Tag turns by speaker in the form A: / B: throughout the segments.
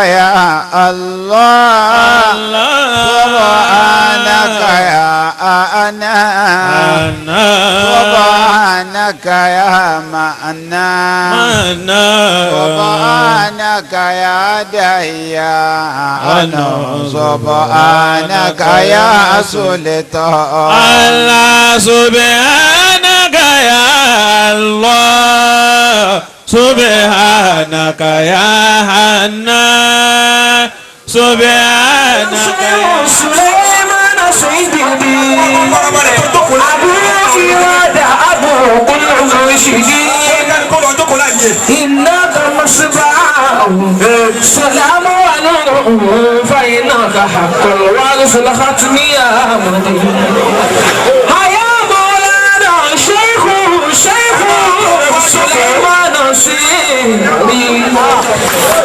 A: يا الله سبحانك يا أنا سبحانك يا معنى سبحانك يا ديان سبحانك يا سلطان
B: الله سبحانك يا الله سبحانك يا حنان سبحانك يا
C: سليمان سيدي أبو إرادة أبو كل مرشدي إنك مصباح سلام عليكم فإنك حق الوارث الختم يا مدين يا مولانا شيخ شيخ سليمان سيدي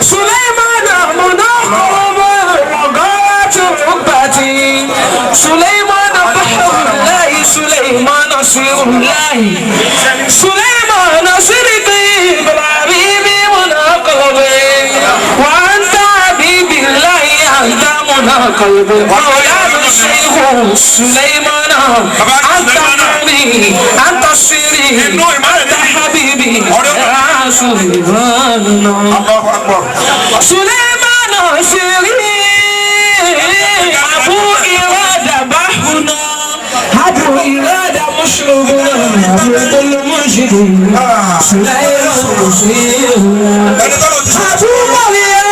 C: سليمان منقب وقات ركبتي سليمان بحر الله سليمان سير الله سليمان سرقي بالحبيب منقلبي وأنت حبيبي الله أنت منقلبي مولانا الشيخ سليمان أنت نوري أنت سري أنت حبيبي يا سليمان سليمان سري أبو إرادة بحرنا أبو إرادة مشربنا أبو كل مرشد سليمان سيرنا أبو مريم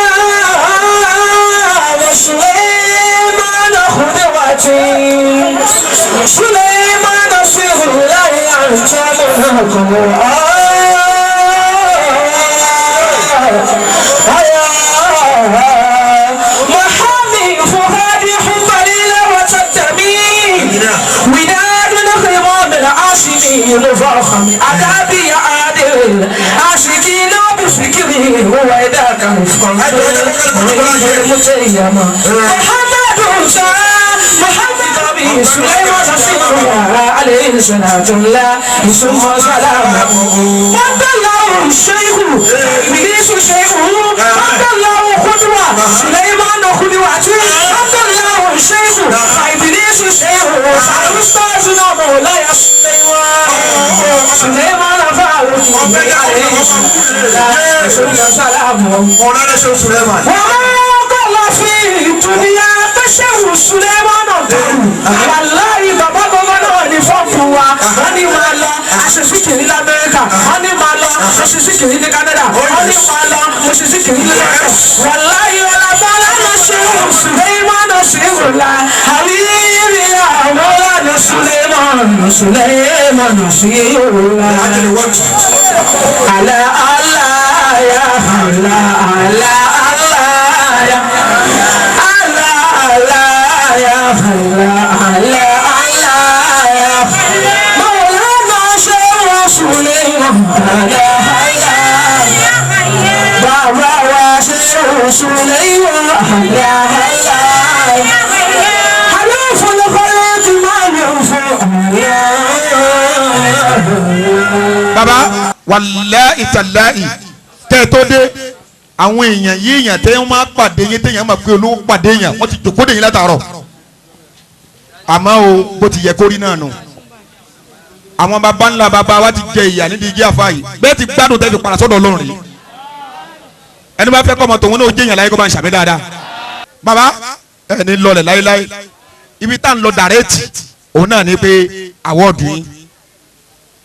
C: سليمان خدوتي سليمان سير الله أنت منكم محامي فؤادي حبري وتدمي وداد الخمام العاشقين فخم أدابي يا عادل عاشقين بفكري وإذا كان المتيمة محمد محمد سليمان عليه صلاة الله ثم سلامه عبد الله الشيخ إبليس شيخه عبد الله خدوة سليمان خدوتي عبد الله الشيخ إبليس شيخه أستاذنا مولاي سليمان سليمان فاروق عليه ثم سلامه
D: مولانا شيخ سليمان
C: وما قال في الدنيا تشيخ سليمان wàláyé bàbá bàbá náà ní fọ́ọ̀mù wa wọ́n ní máa lọ aṣèṣìkiri lamẹ́ríkà wọ́n ní máa lọ aṣèṣìkiri ní Canada wọ́n ní máa lọ aṣèṣìkiri ní London wàláyé ọ̀làbọ̀lá ló ṣe Suleiman ṣèwòlá àríyí àwòrán Suleiman Suleiman ṣèwòlá. Àlà àlà yà àlà àlà àlà yà àlà àlà yà àlà àlà àlà yà Mawlana Sheikh Suleiman àlà àlà bàbá wa Sheikh Suleiman àlà àlà حلوف الخلق ما ينفع.
D: Baba wàláì tàláì tẹ́ ẹ tó dé àwọn èèyàn yí èèyàn tẹ́ wọ́n máa pàdé yín téèyàn máa pé olówó pàdé èèyàn wọ́n ti jòkó dè yín látàárọ̀ àmọ́ o bó ti yẹ kó rí náà nù àwọn baba ńlá baba wa ti jẹ ìyà nídìí igi àfa yìí bẹ́ẹ̀ ti gbádùn tẹ́ fi padà sọ́dọ̀ Ọlọ́run yìí ẹni bá fẹ́ kọ́ ọmọ tòun náà ó jẹ́yàn láyé kó bá ń ṣàmì dáadáa baba ẹni lọlẹ̀ láéláé ibi tá à ń lọ dàrẹ́tì òun náà ni pé àwọ̀dù yín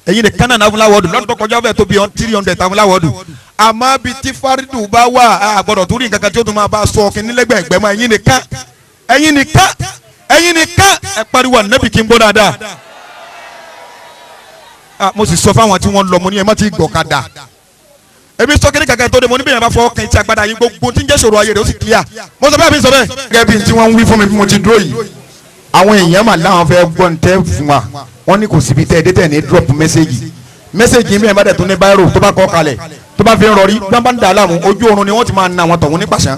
D: ẹ̀yin nìkan náà fún láwọ̀dù lọ́dún tó kọjá bẹ́ẹ̀ tó bí 300 fún láwọ̀dù àmọ́ bí tí fárídù bá wà á gbọ́dọ̀ tó rí nǹkan kan tí ó tún máa bá a sọ kí nílẹ̀gbẹ̀gbẹ̀ mọ́ ẹ̀yin nìkan ẹ̀yin nìkan ẹ̀yin nìkan ẹ pariwo ànábì kí n gbọ́ dáadáa. Mo sì sọ fáwọn tí wọ́n lọ mo ní ẹ má ti gbọ̀kadà èmi sọ kíní kankan tó dé mo ní bí yẹn bá fọwọ́ kan etí agbada yín gbogbo tí ń jẹ́ sọ̀rọ̀ ayé rẹ̀ ó sì clear mo sọ bẹ́ẹ̀ bí sọ bẹ́ẹ̀. Gẹ́gẹ́ bí tí wọ́n ń wí fún mi bí mo ti dúró yìí àwọn èèyàn mà láwọn fẹ́ gbọ́ ní tẹ́ fún wa wọ́n ní kò síbi tẹ́ ẹ dé tẹ́ ní drop message message mi ẹ̀ bá dẹ̀ tún ní báírò tó bá kọ́ kalẹ̀ tó bá fi ń rọrí bí wọ́n bá ń dà á láàmú ojú oorun ni wọ́n ti máa na àwọn tọ̀hún ní pàṣán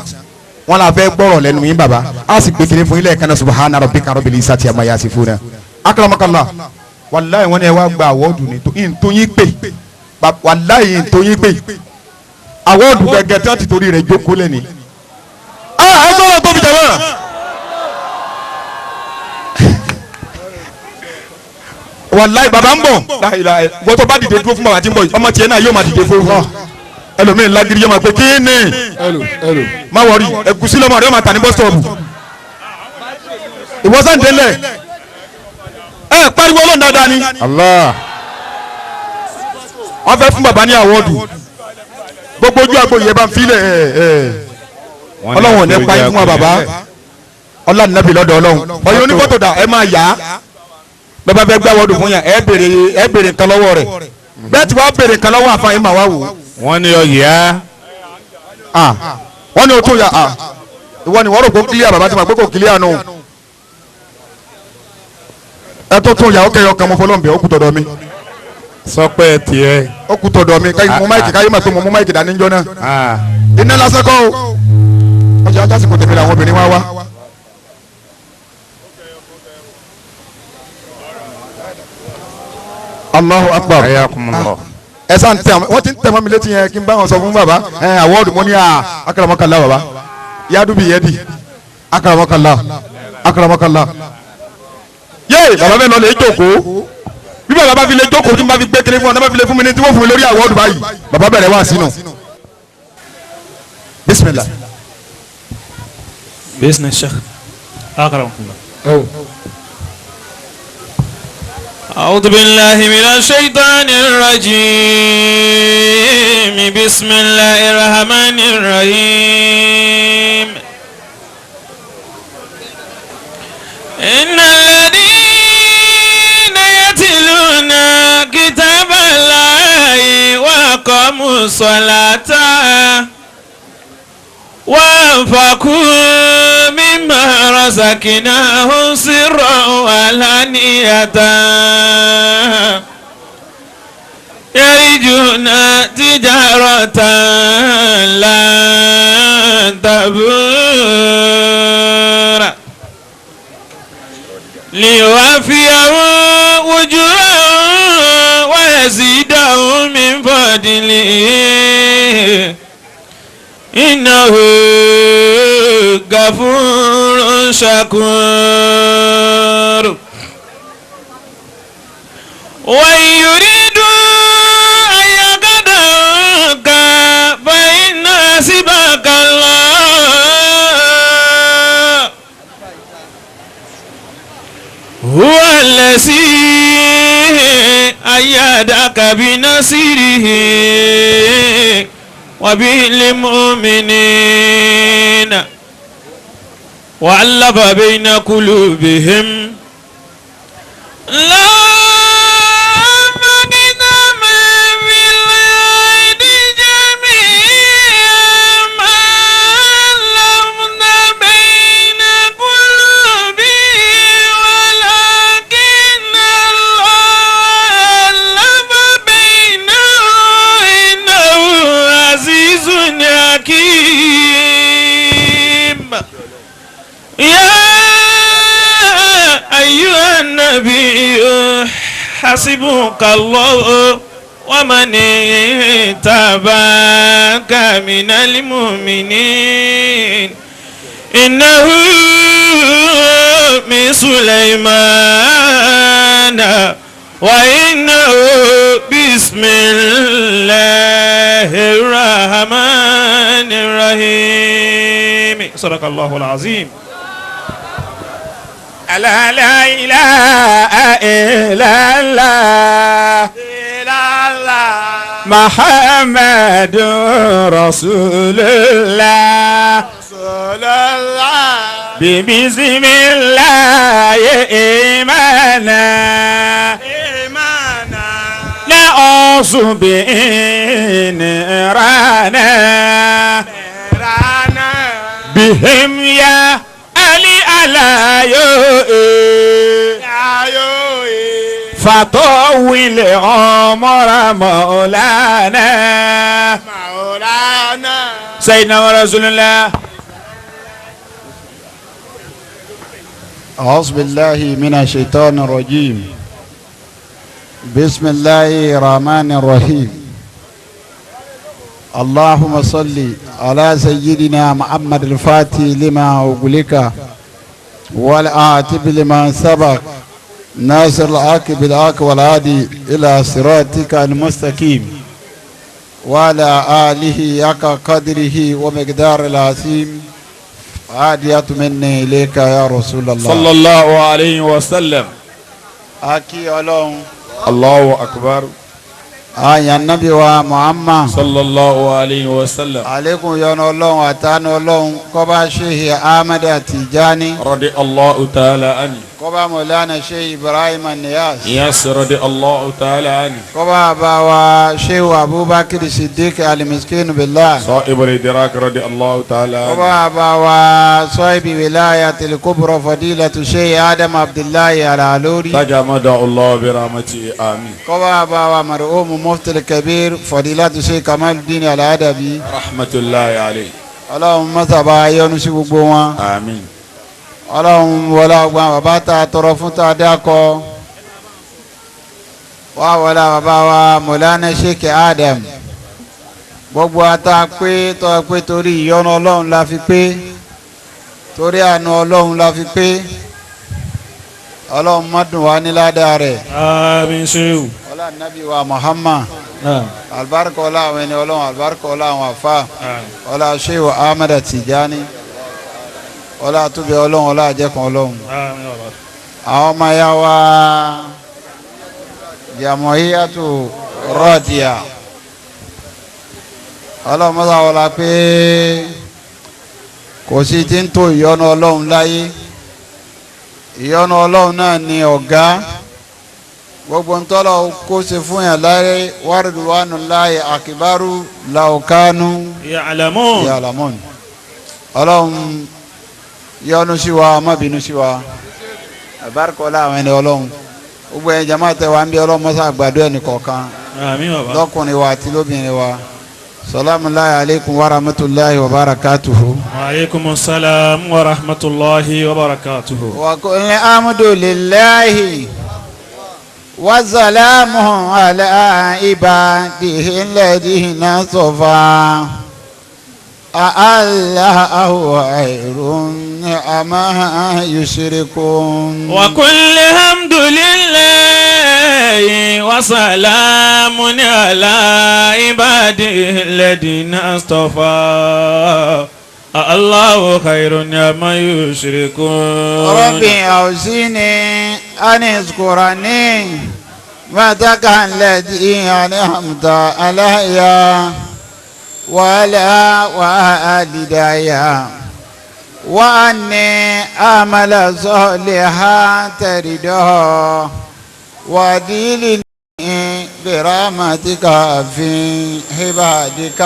D: wọ́n la fẹ́ gbọ́rọ̀ lẹ́nu yín bàbá a sì gbé kiri fún ilé ẹ̀ka náà subhana rabbika rabbil izzati amma yasifuna akramakallah wàláyé wọ́n ní ẹ wá gba àwọ́dù ní tó yín pè wàláyé tó yín pè àwọ́dù gẹ́gẹ́ tí wọ́n ti torí rẹ̀ jókòó lẹ́ni. jama. Wàláì bàbá ń bọ̀ wọ́n tó bá dìde dúró fún bàbá tí ń bọ̀ yìí ọmọ tiẹ̀ náà yóò máa dìde fún un ẹlòmíín lágídí yóò máa pé kí ni má wọrí ẹ̀gúsí lọ́mọ rẹ̀ yóò máa tà ní bọ́sítọ̀ọ̀bù ìwọ́sàn délẹ̀ ẹ pariwo Ọlọ́run dáadáa ni.
A: Allah.
D: Wọ́n fẹ́ fún bàbá ní àwọ́dù gbogbo ojú àgbo yẹn bá ń filẹ̀ ẹ ẹ Ọlọ́run ò ní pa yín fún wa bàbá ọlá nàbì lọ́dọ̀ Ọlọ́run ọ̀yọ́ onífọ́tò dà ẹ máa yá bẹ́ẹ̀ bá fẹ́ gbé àwọ́dù fún yàn ẹ béèrè ẹ béèrè nǹkan lọ́wọ́ rẹ̀ bẹ́ẹ̀ tí wàá béèrè nǹkan lọ́wọ́ àfa yín mà wá wò ó.
B: Wọ́n ní ọ̀yà.
D: Wọ́n ní o tún yà á ìwọ ni wọ́n rò pé kílíà bàbá ti mà pé kò kílíà nù ẹ tó tún yà ó kẹyọ kan mo fọlọ́ǹbẹ̀ ó kú tọ̀dọ̀ mi
B: Sọpẹ́ tiẹ̀.
D: Ó kú tọ̀dọ̀ mi káyé mo máìkì káyé mà pé mo mú máìkì dání jọ náà iná lásán kọ́ o ọjà ajásìkò tèmi làwọn obìnrin wá wá. Allahu Akbar.
B: Ayakumullah.
D: Ẹ sá ń tẹ àwọn wọ́n ti ń tẹ mọ́ mi létí yẹn kí n bá wọn sọ fún bàbá ẹ àwọ́ọ̀dù mo ní à akaramakala bàbá yadubi yẹdi akaramakala akaramakala yé bàbá bẹ́ẹ̀ lọ lè jókòó bí bàbá bá fi lè jókòó tí n bá fi gbé kiri fún ọ náà bá fi lè fún mi ní tí wọ́n fún mi lórí àwọ́ọ̀dù báyìí bàbá bẹ̀rẹ̀ wá sínú bisimilah.
B: Business Sheikh. Akramakumullah. أعوذ بالله من الشيطان الرجيم بسم الله الرحمن الرحيم إن الذين يتلون كتاب الله وأقاموا الصلاة وأنفقوا مما رزقناهم سرا وعلانية يرجون تجارة لن تبور ليوفيهم أجورهم ويزيدهم من فضله إنه غفور شكور وإن يريدوا أن يخدعوك فإن حسبك الله هو الذي أيدك بنصره وبالمؤمنين وألف بين قلوبهم لا فقد ما في الأرض جميعا ما ألفنا بين قلوبهم ولكن الله ألف بينهم إنه عزيز حكيم يا أيها النبي حسبك الله ومن اتبعك من المؤمنين إنه من سليمان وإنه بسم الله الرحمن الرحيم صدق الله العظيم.
A: لا لا إله إلا الله محمد رسول الله بسم الله إيمانا نعوذ بنيرانا بهم يا علي على فطول عمر مولانا سيدنا ورسول الله.
E: أعوذ بالله من الشيطان الرجيم. بسم الله الرحمن الرحيم. اللهم صل على سيدنا محمد الفاتح لما أغلق والعاتب لما سبق ناصر الحق بالحق والهادي إلى صراطك المستقيم وعلى آله حق قدره ومقدار العظيم. عادية مني إليك يا رسول الله
A: صلى الله عليه وسلم.
E: Akí Ọlọ́run.
A: الله أكبر.
E: Àyàn Nábì wa Muhammad.
A: صلى الله عليه وسلم.
E: Àlékún yọ́nú Ọlọ́run àtàánú Ọlọ́run kó bá Sheikh Ahmad Tijani.
A: رضي الله تعالى عنه.
E: Kó bá Mọ̀lánà Sheikh Ibrahim Niyas.
A: Yes رضي الله تعالى عنه.
E: Kó bá bá wa Sheikh Abubakar Siddiq Alimiskin Billah.
A: صاحب الإدراك رضي الله تعالى
E: Kó
A: عنه.
E: bá bá wa صاحب ولاية الكبرى فضيلة Sheikh Adam Abdullahi Al-Aluri.
A: تجمد الله برحمته آمين.
E: Kó bá bá wa مرحوم مفتي الكبير فضيلة Sheikh Kamaluddin Al-Adabi.
A: رحمة الله عليه.
E: Ọlọ́run mọ́sàbá yọ́nú sí gbogbo wọn.
A: آمين.
E: Ọlọ́run wọlé ọgbọ́n bàbá tá a tọrọ fún tá a dákọ wá wọlé bàbá wa Mọ̀lánà Sheikh Adam, gbogbo ata pé tọ́ pé torí ìyọ́nú Ọlọ́run la fi pé, torí àánú Ọlọ́run la fi pé. Ọlọ́run má dùn wá ní ládàá rẹ̀.
B: Àmín ṣéwù.
E: Ọlá nàbí wa Muhammad, alibarika ọlá àwọn ẹni Ọlọ́run, alibarika ọlá àwọn afa, ọlá Sheikh Ahmad Tijani, ọlá àtúbẹ Ọlọ́run, ọlá àjẹkùn Ọlọ́run.
B: Àmín bàbá.
E: Àwọn ọmọ ya wa Jamhuriyatu Rọ́díà, Ọlọ́run mọ́sá wọlá pé kò sí ti ń tó ìyọ́nú Ọlọ́run láyé. Ìyọ́nú Ọlọ́run náà ni ọ̀gá gbogbo ntọ́lọ̀ kó ṣe fún yàn láyé. Wàrúwánu láyé àkìbárú làwùkánú
B: Ya'lamun.
E: ya'lamun. Ọlọ́run yọ́nú sí wa, má bínú sí wa, àbárikọ́lá àwọn ẹni Ọlọ́run, gbogbo ẹ̀yin jama tẹ wa ń bí. Ọlọ́run mọ́sá àgbàdo ẹnì kọ̀ọ̀kan.
B: Àmín bàbá.
E: Lọ́kùnrin wa àti lóbìnrin wa, salamu alaykum wa rahmatulahi wa barakatuhu.
B: Wa alaykum salam wa rahmatulahi wa barakatuhu.
E: Wa qul alhamdulillahi wa salamu ala ibadihi alladhina istafa. Allahu khairun amma yushrikun.
B: Wa qul alhamdulillahi wa salamun ala ibadihi alladhina istafa. Allahu khairun amma yushrikun.
E: Rabbi awzini an azkurani ni'mataka allati an'amta alayya wa ala walidayya wa anni a'mala salihan tardahu wa adkhilni برحمتك في عبادك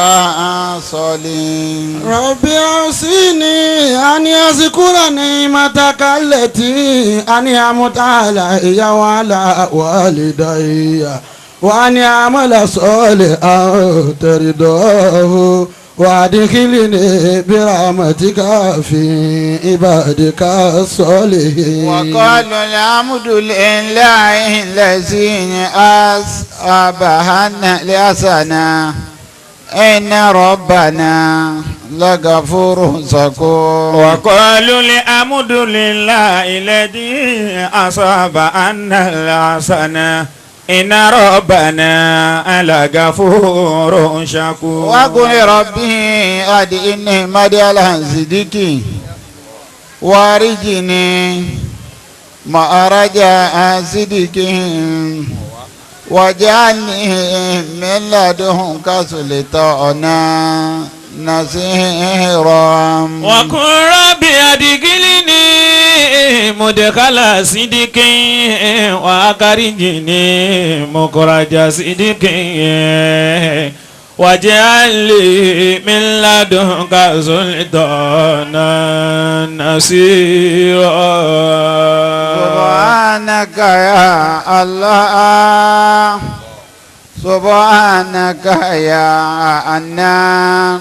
E: الصالحين.
F: ربي أوصيني أن أذكر نعمتك التي أنعمت علي وعلى والدي وأن أعمل صالحا ترضاه وأدخلني برحمتك في عبادك الصالحين.
E: وقالوا الحمد لله الذي أصابنا لحسنة إن ربنا لغفور شكور.
A: وقالوا الحمد لله الذي أصابنا الحسنة إن ربنا لغفور شكور.
E: وقل ربي أدعني مدخل صدق وأخرجني مخرج صدق واجعلني من لدنك سلطانا نصيرا.
B: وقل ربي أدخلني مدخل صدق وأخرجني مخرج صدق واجعل لي من لدنك سلطانا نصيرا.
E: سبحانك يا الله. سبحانك يا أنان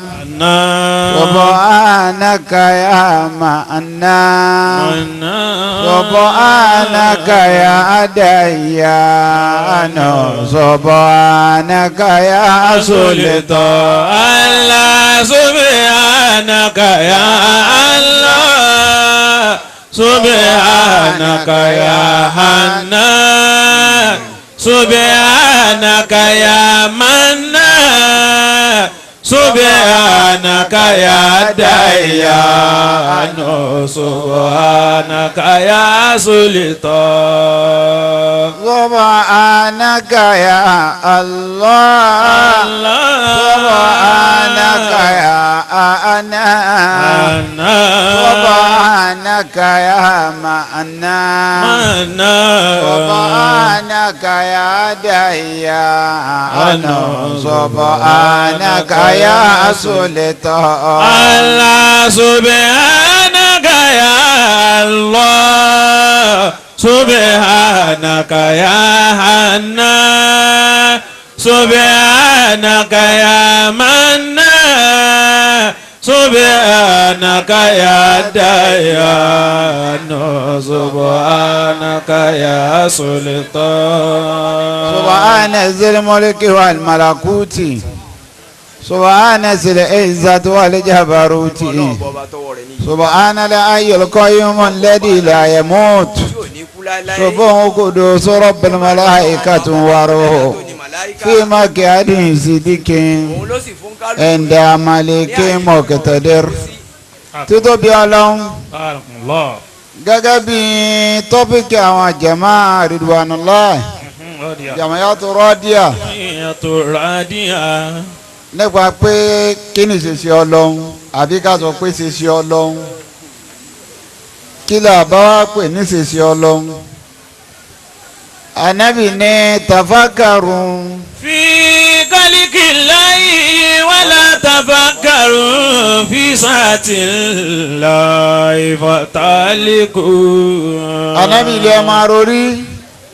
E: سبحانك يا منان سبحانك يا ديان سبحانك يا سلطان
A: الله سبحانك يا الله سبحانك يا حنان سبحانك يا منان سبحانك يا ديان سبحانك يا سلطان
E: سبحانك يا الله سبحانك يا أنا سبحانك يا منان سبحانك يا ديان سبحانك يا سلطان
A: الله سبحانك يا الله سبحانك يا حنان سبحانك يا منان سبحانك يا ديان سبحانك يا سلطان
E: سبحان ذي الملك والملكوت سبحان ذي العزة والجبروت سبحان الحي القيوم الذي لا يموت سبحان قدوس رب الملائكة وروح في مقعد صدق عند ملك مقتدر. Títóbi Ọlọ́run gẹ́gẹ́ bí tọ́pìkì àwọn jàmáà Ridwanullah Jama'atu Radiya nípa pé kí ni ṣèṣe Ọlọ́run àbí ká sọ pé ṣèṣe Ọlọ́run kí là bá wá pè ní ṣèṣe Ọlọ́run. Ànábì ní tafakarun.
A: Fi kálíkìláyì wàlá tafakarun fi sàtìláì fàtàlíkù.
E: Ànábì ilé ẹ máa rorí.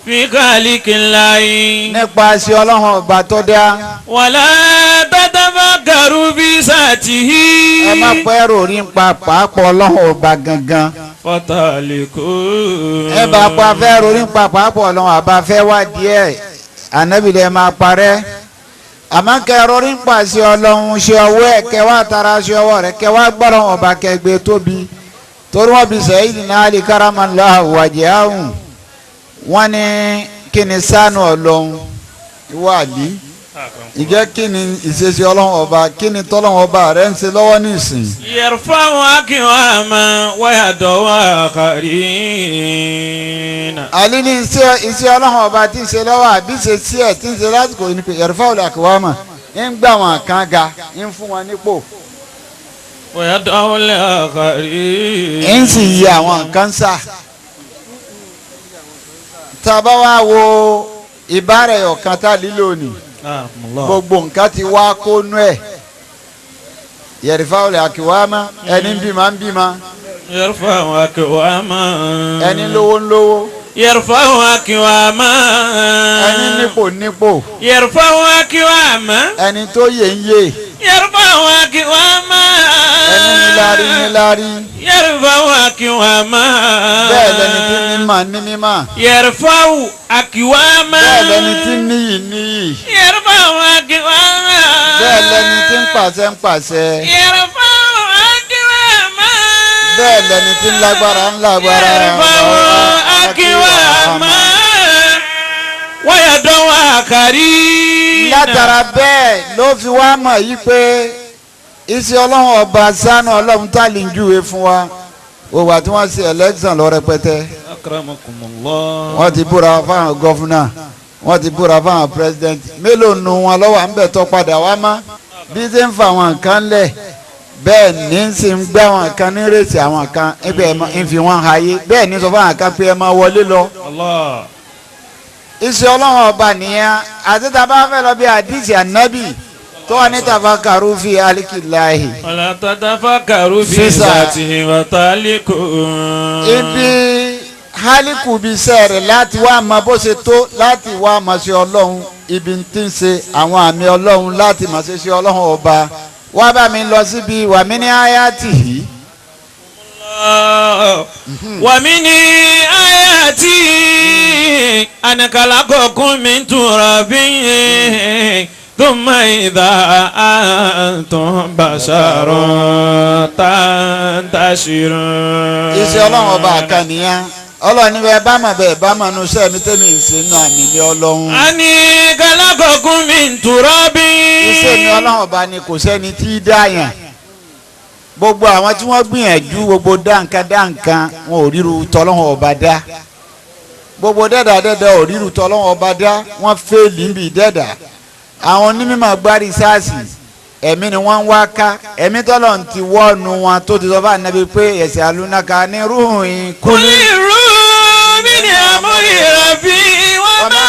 A: Fi kálíkìláyì.
E: Nípa ṣe Ọlọ́run ọba tó dá.
A: Wàlá tatafakkaru fi sàtìhí.
E: Ẹ má pẹ́ rorí nípa pàápàá Ọlọ́run ọba gangan.
A: Fàtàlíkù.
E: Ẹ bá pa fẹ́ rorí nípa pàápàá Ọlọ́run àbá fẹ́ wá díẹ̀. Ànábì lè máa parẹ́. Àmọ́ kẹ́ rorí nípa ṣe Ọlọ́run ṣe ọwọ́ ẹ̀ kẹ́ wá tara ṣe ọwọ́ rẹ̀ kẹ́ wá gbọ́dọ̀ ọba kẹgbẹ́ tóbi. Torí wọ́n bí Sayyidina Ali karamallahu wajhahu. Wọ́n ní kí ni sánú Ọlọ́run ìwọ àlí ìjẹ́ kí ni ìṣesí Ọlọ́run ọba kí ni tọ́lọ́run ọba rẹ̀ ń ṣe lọ́wọ́ nísìn.
A: Yarfa'u aqwaman wa yada'u akharin.
E: Àlí ní iṣẹ́ Ọlọ́run ọba tí ń ṣe lọ́wọ́ àbí ṣe sí ẹ̀ tí ń ṣe lásìkò ní pé yarfa'u aqwaman ń gbà wọn kan ga ń fún wọn nípò.
A: Wa yada'u akharin.
E: Ń sì yí àwọn kan sá. Tá a bá wá wo ìbára ọ̀kan tá a lílò ní gbogbo nǹkan ti wá kónú ẹ̀ yẹ̀rìfà olè àkìwámá ẹni ń bímọ ń bímọ.
A: Yarfa'u aqwaman.
E: Ẹni lówó ń lówó.
A: Yarfa'u aqwaman.
E: Ẹni nípò nípò.
A: Yarfa'u aqwaman.
E: Ẹni tó yè ń yè.
A: Yarfa'u aqwaman.
E: Ẹni níláárí níláárí.
A: Yarfa'u aqwaman.
E: Bẹ́ẹ̀ lẹni tí mímọ̀ ní mímọ̀.
A: Yarfa'u aqwaman.
E: Bẹ́ẹ̀ lẹni tí níyì níyì.
A: Yarfa'u aqwaman.
E: Bẹ́ẹ̀ lẹni tí ń pàṣẹ ń pàṣẹ.
A: Yarfa'u aqwaman.
E: Bẹ́ẹ̀ lẹni tí ń lágbára ń lágbára.
A: Yarfa'u aqwaman. Wa yada'u akharin.
E: Látara bẹ́ẹ̀ ló fi wá mọ̀ yí pé iṣẹ́ Ọlọ́run ọba sánú Ọlọ́run tá lè ń júwe fún wa òwà tí wọ́n ṣe election lọ rẹpẹtẹ.
A: Akramakumullah.
E: Wọ́n ti búra fáwọn gọ́fúnà wọ́n ti búra fáwọn president mélòó nu wọn lọ́wọ́ à ń bẹ̀ tọ́ padà wá mọ́ bí ṣe ń fa àwọn nǹkan lẹ̀ bẹ́ẹ̀ ní sì ń gbé àwọn kan ní rèsì àwọn kan ibẹ̀ ń fi wọ́n hayé bẹ́ẹ̀ ní sọ fún àwọn kan pé ẹ máa wọlé lọ.
B: Allah.
E: Iṣẹ́ Ọlọ́run ọba nìyẹn àti tá a bá fẹ́ lọ bí àdìsí ànábì tó wà ní tafakaru fi alikilahi.
A: Wala tatafakkaru fi zatihi wa taliku.
E: Ibi haliku bí iṣẹ́ rẹ̀ láti wá mọ bó ṣe tó láti wá mọ sí Ọlọ́run ibi tí ń ṣe àwọn àmì ọlọ́run láti mọ̀ ṣe ṣe ọlọ́run ọba wá bá mi lọ síbi wàmí ní áyátì yìí.
A: ومن آياته أن خلقكم من تراب ثم إذا أنتم بشر تنتشرون.
E: Iṣẹ́ ọlọ́run ọba àkànníyàn ọlọ́run ní bẹ́ẹ̀ bá mà bẹ́ẹ̀ bá mà nu iṣẹ́ mi tẹ́mi ìṣe nù àmì ní ọlọ́run.
A: أن خلقكم من تراب.
E: Iṣẹ́ mi ọlọ́run ọba ni kò sẹ́ni tí í dáyàn gbogbo àwọn tí wọ́n gbìyànjú gbogbo dáǹkan dáǹkan wọn ò ríru tọ́lọ́run ọba dá gbogbo dẹ́dà dẹ́dà ò ríru tọ́lọ́run ọba dá wọ́n fẹ́ẹ̀lì níbi dẹ́dà àwọn onímọ̀ gbárí sáàsì ẹ̀mí ni wọ́n ń wá ká ẹ̀mí tọ́lọ́run ti wọ́ọ̀nù wọn tó ti sọ fún ànábi pé ẹ̀sẹ̀ alúnáka ní rúhùn
A: قل الروح من أمر ربي وما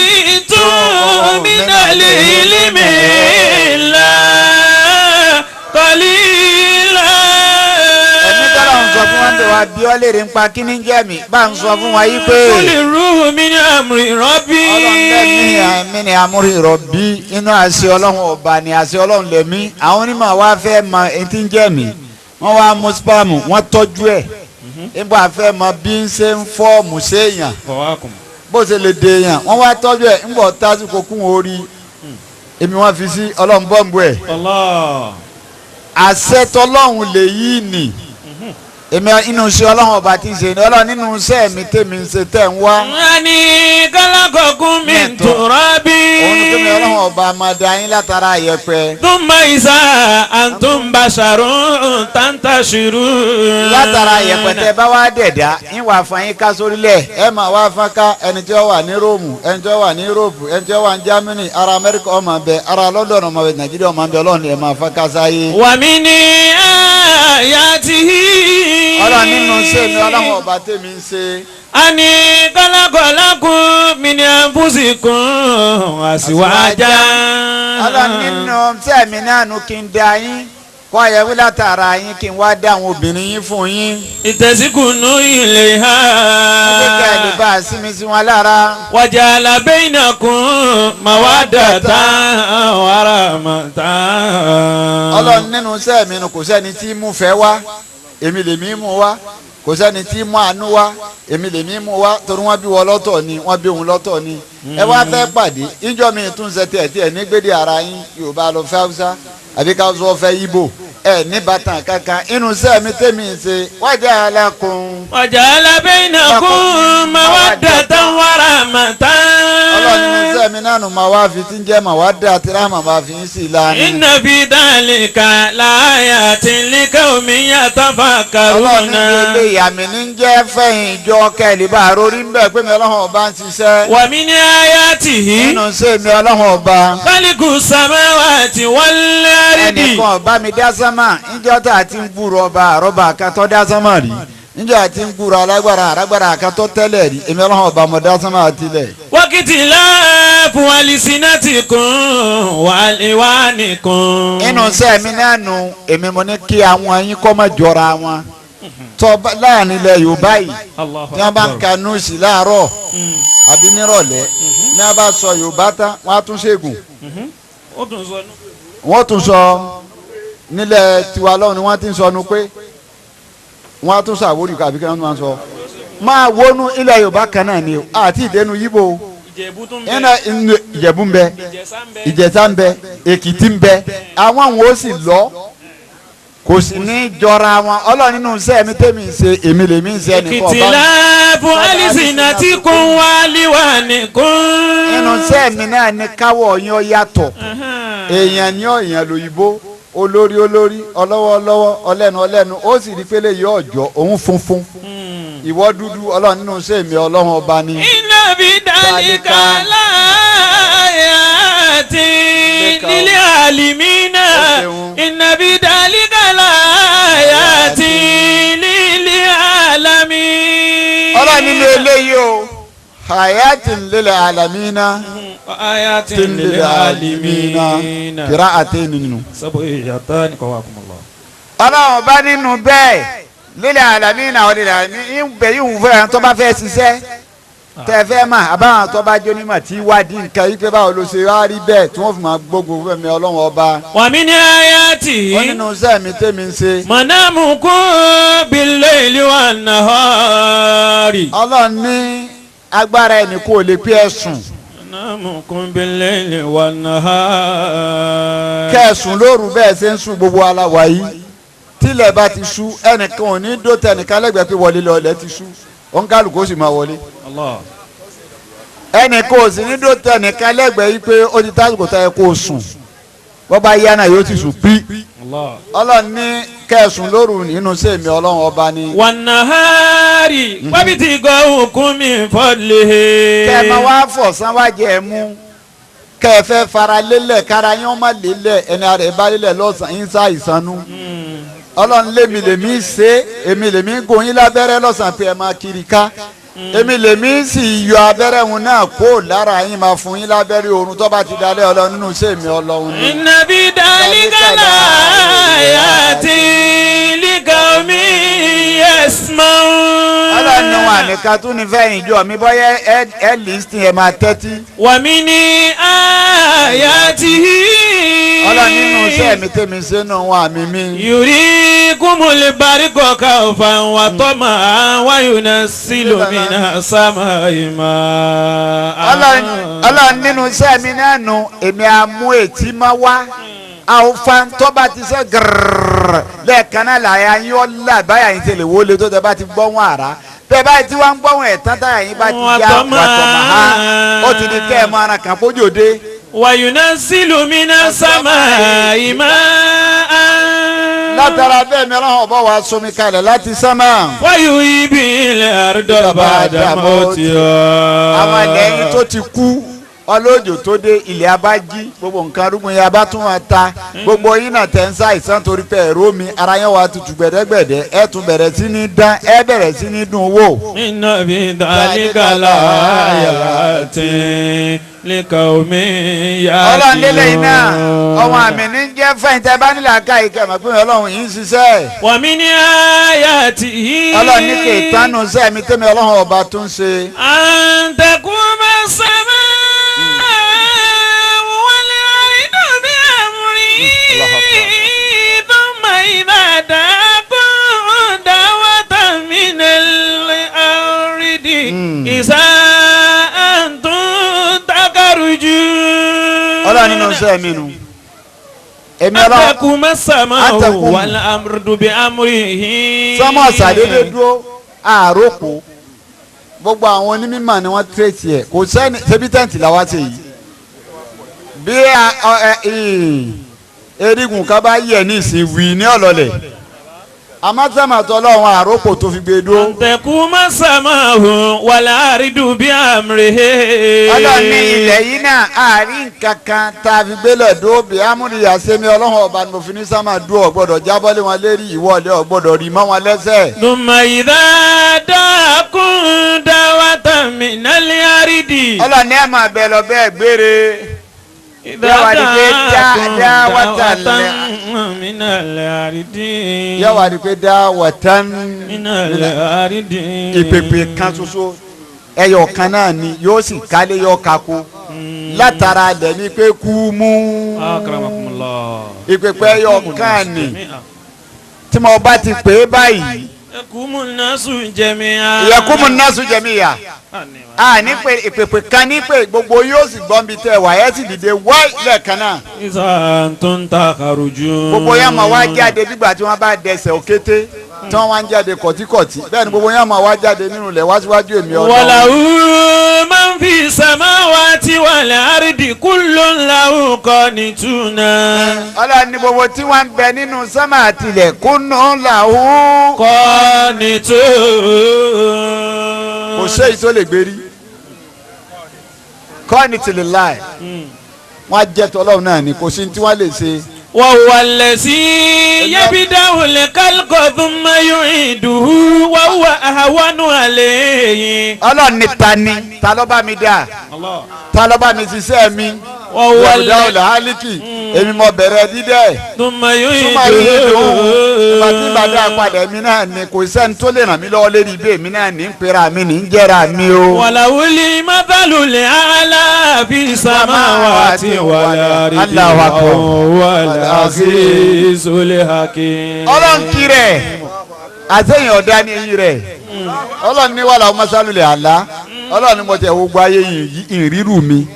A: أوتيتم من العلم إلا قليلا.
E: Ẹ̀mí tọ́lọ́run sọ fún wọn pé wá bí ọ́ léèrè ń pa kí ní jẹ́ mi bá ń sọ fún wa yí pé
A: قل الروح من أمر ربي.
E: Ọlọ́run lẹ́mí àmì ni amúrí rọ̀bí inú àṣẹ ọlọ́run ọba ni àṣẹ ọlọ́run lẹ́mí. Àwọn onímọ̀ wa fẹ́ mọ etí ń jẹ́ mi wọ́n wá mú spam wọ́n tọ́jú ẹ̀ nígbà fẹ́ mọ bí ń ṣe ń fọ́ọ̀mù séèyàn bó ṣe lè dè èèyàn wọ́n wá tọ́jú ẹ̀ ńgbọ̀ tásìkò kún orí èmi wọ́n fi sí ọlọ́run bọ́ǹbù ẹ̀.
A: Allah.
E: Àṣẹ tọlọ́run lè yí nì èmi inú iṣẹ́ ọlọ́run ọba tí ń ṣe ni ọlọ́run nínú iṣẹ́ mi tèmi ń ṣe tẹ̀ ń wá.
A: أني خلقكم من تراب.
E: Òun ni pé ọlọ́run ọba máa da yín látara yẹ̀pẹ̀.
A: ثم إذا أنتم بشر تنتشرون.
E: Látara yẹ̀pẹ̀ tẹ́ bá wá dẹ̀dá ń wà fún yín ká sórílẹ̀ ẹ máa wá fọ́n ká ẹni tí ó wà ní Róòmù ẹni tí ó wà ní Yúróòpù ẹni tí ó wà ní Jámánì ara Amẹ́ríkà ọmọ bẹ ara London ọmọ bẹ Nàìjíríà ọmọ bẹ ọlọ́run ẹ máa fọ́n ká sáyé.
A: ومن آياته
E: Ọlọ́run nínú iṣẹ́ mi ọlọ́run ọba tèmi ń ṣe.
A: أن خلق لكم من أنفسكم أزواجا.
E: Ọlọ́run nínú iṣẹ́ mi náà nu kí n da yín kọ́ àyẹ̀wò látara yín kí n wá dá àwọn obìnrin yín fún yín.
A: لتسكنوا إليها.
E: Wọ́n fẹ́ kẹ́ ẹ lè bá a sinmi sí wọn lára.
A: وجعل بينكم مودة ورحمة.
E: Ọlọ́run nínú iṣẹ́ mi nu kò sẹ́ni tí mú fẹ́ wá èmi lèmi mú wá kò sẹ́ni tí mú àánú wá èmi lèmi mú wá torí wọ́n bí wọ́n lọ́tọ̀ ni wọ́n bí òun lọ́tọ̀ ni ẹ wá fẹ́ pàdé ìjọ mi tún ṣe tiẹ̀ tiẹ̀ nígbèdè ara yín Yorùbá lọ fẹ́ Haúsá àbí ká sọ fẹ́ Ìgbò ẹ ní bàtàn kankan inú iṣẹ́ mi tèmi ń ṣe wájà alákun.
A: وجعل بينكم مودة ورحمة.
E: Ọlọ́run nínú iṣẹ́ mi náà nù máa wá fi tí ń jẹ́ màá wá dé àti ráhùn máa fi ń sì lánàá.
A: إن في ذلك لآيات لقوم
E: Ọlọ́run
A: يتفكرون.
E: ní ilé ìyàmì ní jẹ́ fẹ̀yìn ìjọ kẹ́lí bá rórí ń bẹ̀ pé mi ọlọ́run ọba ń ṣiṣẹ́.
A: ومن آياته
E: Nínú ṣé mi ọlọ́run ọba
A: خلق السماوات والأرض.
E: ẹnìkan ọba mi dá sánmà níjọ́ tá a ti ń gbúrò ọba àrọ́bà kan tó dá sánmà rí níjọ́ a ti ń gbúrò alágbára alágbára kan tó tẹ́lẹ̀ rí èmi ọlọ́run ọba mo dá sánmà tilẹ̀.
A: واختلاف ألسنتكم وألوانكم.
E: Inú ṣé mi náà nu èmi mo ní kí àwọn yín kọ́ mọ́ jọra wọn tọ́ láàrin ilẹ̀ Yorùbá yìí tí wọ́n bá ń ka núùsì láàárọ̀ àbí nírọ̀lẹ́ ní wọ́n bá sọ Yorùbá tán wọ́n á tún ṣègùn wọ́n tún sọ nílẹ̀ tiwa lọ́hùn ni wọ́n ti ń sọnu pé wọ́n á tún sọ Àwórì àbí kí wọ́n máa sọ máa wọnú ilẹ̀ Yorùbá kan náà ni àti ìdẹnu yíbo Ìjẹ̀bú ń bẹ Ìjẹ̀ṣà ń bẹ Èkìtì ń bẹ àwọn àwọn ó sì lọ kò sì ní jọra wọn. Ọlọ́run nínú iṣẹ́ mi tẹ́mi ṣe èmi lèmi ń ṣe ẹnìkan ọba mi.
A: اختلاف ألسنتكم وألوانكم.
E: Nínú iṣẹ́ mi náà ní káwọ̀ yín ó yàtọ̀ èèyàn ní ọ̀yàn lòyìnbó olórí olórí ọlọ́wọ́ ọlọ́wọ́ ọlẹ́nu ọlẹ́nu ó sì rí pélé yìí ọ̀jọ́ òun funfun ìwọ dúdú. Ọlọ́run nínú iṣẹ́ mi ọlọ́run ọba ni.
A: إن في ذلك لآيات للعالمين. إن في ذلك لآيات للعالمين.
E: Ọlọ́run nínú eléyìí o hayatin lil alamina
A: آيات
E: tin lil alamina
A: للعالمين.
E: kira àti nínú.
A: سبعيتان قواكم الله.
E: Ọlọ́run bá nínú bẹ́ẹ̀ lílẹ̀ àlàmínà ọ̀lẹ́lẹ̀ àmì ìbẹ̀ yìí ń fẹ́ tó bá fẹ́ ṣiṣẹ́. Tẹ fẹ́ mà àbáwọn tó bá jó nímọ̀ tí wádìí nǹkan yìí pé báwo ló ṣe wá rí bẹ́ẹ̀ tí wọ́n fi máa gbógun fẹ́mi ọlọ́run ọba.
A: Wa min ayatihi.
E: Ó nínú iṣẹ́ mi tèmi ń ṣe.
A: Manamukum bil-layli wan-nahari.
E: Ọlọ́run ní agbára ẹnì kò lè pé ẹ̀sùn.
A: Manamukum bil-layli wan-nahari.
E: Kẹ̀sùn lóru bẹ́ẹ̀ ṣe ń sùn gbogbo aláwa yìí. Tílẹ̀ bá ti ṣú ẹnìkan ò ní dó tẹnìkan lẹ́gbẹ̀ẹ́ pé wọlé lọ ilẹ̀ ti ṣú. Òǹkàlùkù ó sì máa wọlé. Ẹnì kò sì ní dó tẹnìkan lẹ́gbẹ̀ẹ́ yìí pé ó ti tásìkò tó yẹ kó o sùn. Bọ́ bá yá náà yóò ti sùn pí. Ọlọ́run ní kẹsùn lóru nínú sèmi ọlọ́run ọba ni.
A: Wan-nahari wabtighukum min fadlihi.
E: Kẹ́ ẹ máa wá fọ̀sán wá jẹ ẹ mú. Kẹ́ ẹ fẹ́ fara lélẹ̀ kára yín ó má lélẹ̀ ẹni ara ẹ bá lélẹ̀ lọ́sàn-án yín sá ìsanú. Ọlọ́run lémi lèmi ṣe èmi lèmi gún yín lábẹ́rẹ́ lọ́sàn-án pé ẹ máa kiri ká. Èmi lèmi sì yọ abẹ́rẹ́ òun náà kó lára yín máa fún yín lábẹ́rẹ́ oorun tó bá ti dalẹ̀ ọlọ́run nínú sèmi ọlọ́run ni.
A: Inna fi dhalika laayatin liqawmin yasma'un.
E: Ọlọ́run ní wọn àníkà tún ní fẹ́yìn jọ mi bọ́yá ẹ lísìn ẹ máa tẹ́tí.
A: Wa min ayatihi.
E: Ọlọ́run nínú iṣẹ́ mi tèmi sínú wọn àmì mi.
A: Yurikumul barqa khawfan wa tama'an wa yunazzilu minas samaa'i ma'an.
E: Ọlọ́run nínú iṣẹ́ mi náà nù èmi àmú ètí máa wá. Àwọn tó bá ti sẹ́ gírrrr lẹ́ẹ̀kan náà làyà yín ó là báyà yín tẹ̀lé wọlé tó tẹ bá ti gbọ́ wọn àrá bẹ́ẹ̀ báyìí tí wọ́n ń gbọ́ wọn ẹ̀ tán táyà yín bá ti yá wàtọ̀mọ̀ ha ó ti di kẹ́ ẹ̀ mọ ara kan kójó dé.
A: Wa yunazzilu minas samaa'i ma'an.
E: Látara bẹ́ẹ̀ mi ọlọ́run ọba wa somi kalẹ̀ láti sánmà.
A: Wa yuhyi bil arda ba'da mawtiha.
E: Àwọn ilẹ̀ yín tó ti kú ọlọ́jọ́ tó dé ilẹ̀ abájí gbogbo nǹkan arúgbó yẹn abá tún wa ta gbogbo yín náà tẹ̀ ń sá ìsàn torí pé ẹ̀rọ mi ara yẹn wà tutù gbẹ̀dẹ́gbẹ̀dẹ́ ẹ̀ tún bẹ̀rẹ̀ sí ní dán ẹ̀ bẹ̀rẹ̀ sí ní dùn wò.
A: Inna fi dhalika laayatin liqawmin ya'qilun.
E: Ọlọ́run lélẹ̀ yìí náà ọmọ àmì ní jẹ́ fẹ̀yìntẹ́ bá nílẹ̀ ká ìkẹ́ mọ̀ pé ọlọ́run yìí ń ṣiṣẹ́.
A: Wa min ayatihi.
E: Ọlọ́run ní kì í tánu sẹ́mi tẹ́mi ọlọ́run ọba tún ṣe.
A: An taquma as-samaa'u wal-ardu bi-amrihi thumma idha da'akum da'watan minal ardi idha antum takhrujun.
E: Ọlọ́run nínú sẹ́mi nu. Èmi ọlọ́run
A: An taquma as-samaa'u wal-ardu bi-amrihi.
E: Sọ́mọ̀ ṣàdédé dúró àròkọ gbogbo àwọn onímọ̀ ni wọ́n tírètì ẹ̀ kò sẹ́ni ṣebí tẹ́ǹtì làwa ṣe yìí bí erigun ká bá yẹ ní ìsìn wì ní ọ̀lọ́lẹ̀ amásàmàtọ́ ọlọ́run àròkọ tó fi gbé dúró.
A: An taquma as-samaa'u wal-ardu bi-amrihi.
E: Ọlọ́run ní ilẹ̀ yìí náà àárín kankan tá a fi gbélé dúró bí amúniyà sẹ́mi ọlọ́run ọba ni mo fi ní sámà dúró ọ̀gbọ́dọ̀ jábọ́lé wọn lérí ìwọ́lé ọ̀gbọ́dọ̀ rí mọ́ wọn lẹ́sẹ̀.
A: Thumma idha da'akum da'watan minal ardi.
E: Ọlọ́run ní ẹ̀ máa bẹ lọ bẹ́ẹ̀ gbére. Yóò wá di pé da'watan
A: minal ardi.
E: Ìpèpè kan ṣoṣo ẹyọ kan náà ni yóò sì kálé yóò kako látara lẹ ní pé kú mú ìpèpè ẹyọ kan ni tí mo bá ti pè é báyìí.
A: Yakumu nasu jami'a.
E: Yakumu nasu jami'a. A ní pé ìpèpè kan ní pé gbogbo yóò sì gbọ́n bí tẹ wà ẹ́ sì dìde wáì lẹ́ẹ̀kan náà.
A: Iza antum takharujun.
E: Gbogbo yẹn máa wá jáde nígbà tí wọ́n bá dẹsẹ̀ òkété tí wọ́n wá ń jáde kọ̀tíkọ̀tí bẹ́ẹ̀ ni gbogbo yẹn máa wá jáde nínú ilẹ̀ wá síwájú èmi ọ̀dọ́.
A: Walahu man fi samawati wal ardi kullun lahu qanituna.
E: Ọlọ́run ní gbogbo tí wọ́n ń bẹ nínú sánmà àtìlẹ̀ kullun lahu
A: qanitun.
E: Kò séyìí tó lè gbérí kọ́ni tìlẹ̀ láì wọ́n á jẹ́ tọ́lọ́run náà ni kò sí tí wọ́n lè ṣe.
A: Wa huwa allazi yabda'u al-khalqa thumma yu'iduhu wa huwa ahwanu alayhi.
E: Ọlọ́run ní ta ni ta ló bá mi dá ta ló bá mi ṣiṣẹ́ mi. Yabuda'u al-haliki èmi mo bẹ̀rẹ̀ dídẹ̀.
A: Thumma
E: Súnmọ́ yìí dùn. Ìgbà tí
A: yu'iduhu.
E: ìbàdí àpàdé mi náà ni kò sẹ́ni tó lè ràn mí lọ́wọ́ lérí ibẹ̀ mi náà ní ń pera mi ní ń jẹ́ra mi o.
A: Walahul mathalul a'la fi samawati wal ardi.
E: Allahu akbar.
A: Wal azizul hakim.
E: Ọlọ́run kí rẹ̀ àtẹ̀yìn ọ̀dá ní eyín rẹ̀. Ọlọ́run ní wàhálà masalulẹ̀ àlá. Ọlọ́run ní mo tẹ̀ wo gbọ́ ayé yìí ìrírù mi.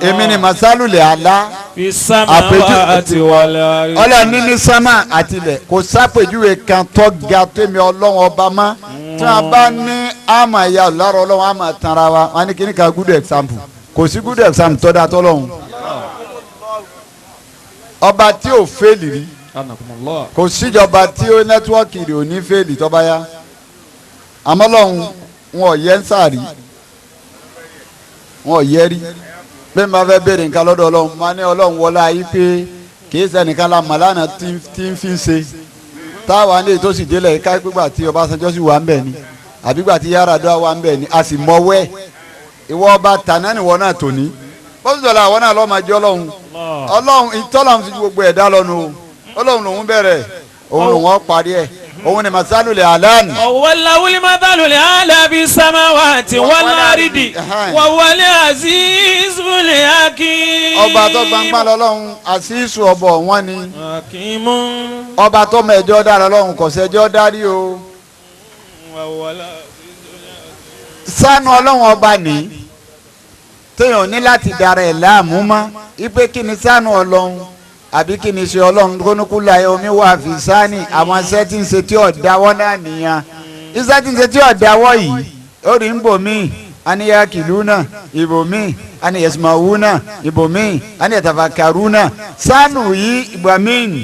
E: Èmi ni masalulẹ̀ àlá.
A: Fi samawati wal ardi.
E: Ọlọ́run ní ní sánmà àtilẹ̀ kò sápèjúwe kan tó ga tèmi ọlọ́run ọba mọ́. Tí wọ́n bá ní àmà ìyá ọ̀làrọ̀ ọlọ́run àmà tanra wa wọn ní kíní ka good example kò sí good example tó dáa tọ́lọ́run. Ọba tí ò fẹ́ẹ̀lì rí kò síjọba tí ó nẹ́tíwọ́ọ̀kì rẹ̀ ò ní fẹ́ẹ̀lì tó bá yá àmọ́ lọ́hùn wọn ò yẹ ń sàrí wọn ò yẹ rí bẹ́ẹ̀ máa fẹ́ béèrè nǹkan lọ́dọ̀ ọlọ́run máa ní ọlọ́run wọlé ayé pé kìí sẹ́nìkan la mọ̀ lánàá tí ń fi ń ṣe táwa ní ètò sì délẹ̀ ká gbígbà tí Ọbásanjọ́ sì wà ń bẹ̀ ni àbígbà tí Yar'Adua wà ń bẹ̀ ni a sì mọ̀wẹ́ ìwọ ọba tàná nìwọ náà tòní bọ́sùdọ̀là àwọn náà lọ́ọ́ máa jẹ́ ọlọ́run ọlọ́run ìtọ́lọ́run fi gbogbo ẹ̀dá lọ́nu o ọlọ́run lòún bẹ̀rẹ̀ òun lòún ó parí ẹ̀ òun ni masalulẹ̀ alan.
A: Walahul mathalul a'la fi samawati wal ardi. Wal azizul hakim.
E: Ọba tó gbangba lọ́lọ́run àṣìṣù ọbọ̀ wọn ni
A: Hakimun.
E: ọba tó mẹjọ dára lọ́run kò sẹ́jọ́ dárí o. Sánú ọlọ́run ọba ní téèyàn ní láti dára ẹ̀ láàmú mọ́ ipe kí ni sánú ọlọ́run àbí kí ni ṣe ọlọ́run kónúkúlà omi wà fi sáni àwọn iṣẹ́ tí ń ṣe tí ò dáwọ́ náà nìyẹn iṣẹ́ tí ń ṣe tí ò dáwọ́ yìí ó rí ń bò míì aniya kìlú náà ìbò míì aniyasimawu náà ìbò míì aniyatafakaru náà sánú yìí ìgbà míì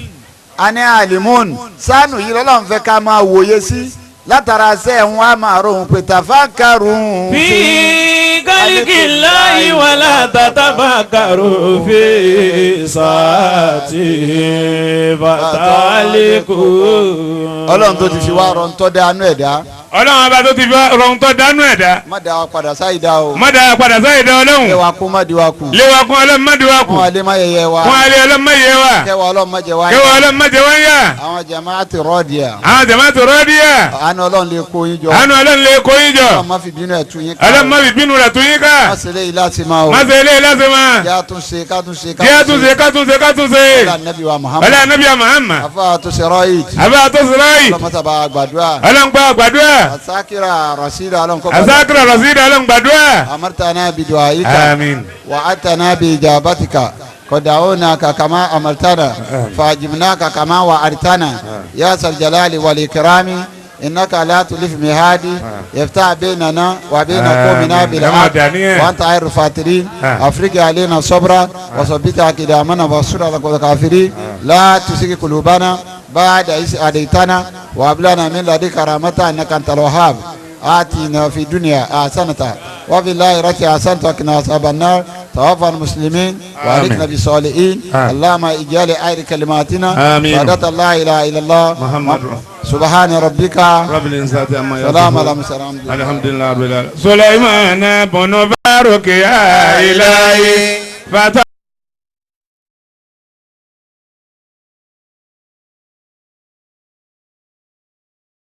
E: ani alimun sánú yìí lọ́lọ́run fẹ́ ká máa wòye sí látara sẹ́ ń wá máa rohun pé tafakkarun
A: fi kálíkìláì wàlá tatafakkaru fi sàtì bàtàlíkù.
E: Ọlọ́run tó ti fi wá rọ ń tọ́ dánú ẹ̀dá
G: Ọlọ́run ọba tó ti fi rọrùn tó dánú ẹ̀dá
E: má dá wa padà sáyidá o
G: má dá padà sáyidá Ọlọ́run
E: léwa kú má di wa kù
G: léwa kún Ọlọ́run má di wa kù
E: fún wa lé má yẹyẹ wa
G: fún alẹ́ Ọlọ́run má yẹ wa
E: kẹwàá Ọlọ́run má jẹ wá
G: kẹwàá Ọlọ́run má jẹ wá ń yà
E: àwọn jamaati rọ́ọ̀dìyà
G: àwọn jamaatu rọ́ọ̀dìyà
E: àánú Ọlọ́run lè kó yín jọ
G: àánú Ọlọ́run lè kó yín jọ
E: Ọlọ́run má fi bínú ẹ̀ tú yín ká
G: Ọlọ́run má fi bínú rẹ̀ tú yín ká
E: má ṣe léyìí láti máa o
G: má ṣe eléyìí láti máa
E: jẹ́ àtúnṣe kátúnṣe
G: jẹ́ àtúnṣe kátúnṣe kátúnṣe
E: ọlá nàbí wa Muhammad
G: ọlá nàbí wa Muhammad
E: afa àtúnṣe rọ́ọ̀yì
G: àbá àtúnṣe rọ́ọ̀yì
E: Ọlọ́run mọ́tàbá gbàdúrà
G: Ọlọ́run gba gbàdúrà
E: asakira rasida Ọlọ́run kọ́
G: asakira rasida Ọlọ́run gbàdúrà
E: amartana bidu'aika
G: àmín
E: وأتنا بإجابتك قد دعوناك كما أمرتنا فأجبناك كما وعدتنا يا ذا الجلال والإكرام إنك لا تلف مهادي يفتح بيننا وبين قومنا بالحق وأنت خير الفاترين أفرج علينا صبرا وثبت أقدامنا وانصرنا على الكافرين لا تزغ قلوبنا بعد إذ هديتنا وهب لنا من لدنك رحمة إنك أنت الوهاب آتنا في الدنيا حسنة وفي الآخرة حسنة وقنا عذاب النار توفنا المسلمين وألحقنا بالصالحين اللهم اجعل خير كلماتنا شهادة لا إله إلا الله
G: محمد
E: سبحان ربك
G: رب العزة عما يصفون
E: سلام على المرسلين
G: الحمد لله رب العالمين سليمان بن بارك يا إلهي فتح